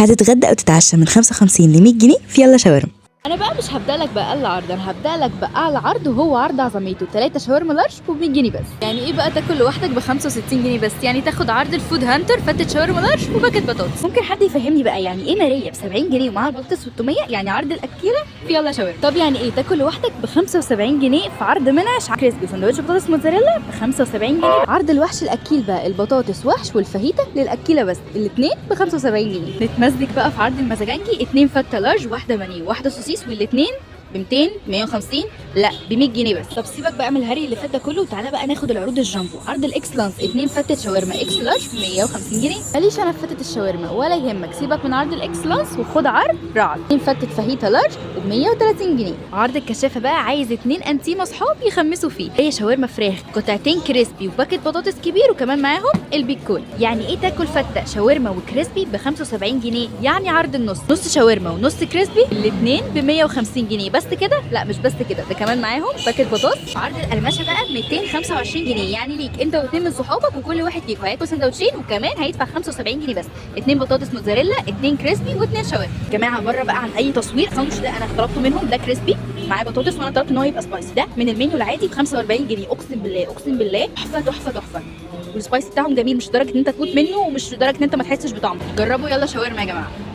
هتتغدى او تتعشى من 55 ل 100 جنيه في يلا شاورما. انا بقى مش هبدا لك باقل عرض، انا هبدا لك باعلى عرض وهو عرض عظميته، 3 شاورما large وب 100 جنيه بس. يعني ايه بقى تاكل لوحدك ب 65 جنيه بس؟ يعني تاخد عرض ال Food Hunter، فتة شاورما large وباكت بطاطس. ممكن حد يفهمني بقى يعني ايه مارية ب 70 جنيه ومعاها البطاطس والتوميه؟ يعني عرض الاكيله في يلا شاورما. طب يعني ايه تاكل لوحدك ب 75 جنيه في عرض منعش crispy وسندوتش بطاطس موتزاريلا ب 75 جنيه؟ عرض الوحش الاكيل بقى، البطاطس وحش والفاهيتا للاكيله بس، الاثنين ب 75 جنيه. نتمزج بقى في عرض المزاجنجي، اثنين فته large، واحدة بانيه واحدة سوسيس، والاثنين ب 200 150، لا ب 100 جنيه بس. طب سيبك بقى من الهري اللي فات ده كله وتعالى بقى ناخد العروض الجامبو. عرض الاكسلانس، اثنين فتة شاورما X large ب 150 جنيه. ماليش انا في فتة الشاورما ولا يهمك، سيبك من عرض الاكسلانس وخد عرض رعد، اثنين فتة فاهيتا large وب 130 جنيه. عرض الكشافه بقى، عايز اثنين انتيم اصحاب يخمسوا فيه، هي شاورما فراخ، قطعتين crispy وباكت بطاطس كبير، وكمان معاهم ال Big Cola. يعني ايه تاكل فته شاورما و crispy ب 75 جنيه؟ يعني عرض النص، نص شاورما ونص crispy، الاثنين ب 150 جنيه بس. كده؟ لا مش بس كده، ده كمان معاهم باكت بطاطس. عرض القرمشه بقى 225 جنيه، يعني ليك انت واثنين من صحابك وكل واحد فيكم هياكل سندوتشين وكمان هيدفع 75 جنيه بس، اثنين بطاطس موتزاريلا، اثنين crispy واثنين شاورما. يا جماعة بره بقى عن اي تصوير، الساندوتش ده انا طلبته منهم، ده crispy معاه بطاطس وانا طلبت ان هو يبقى spicy. ده من المنيو العادي ب 45 جنيه، اقسم بالله اقسم بالله تحفة تحفة تحفة. وال spicy بتاعهم جميل، مش لدرجة ان انت تموت منه ومش لدرجة ان انت ما تحسش بطعمه. جربوا يلا شاورما يا جماعة.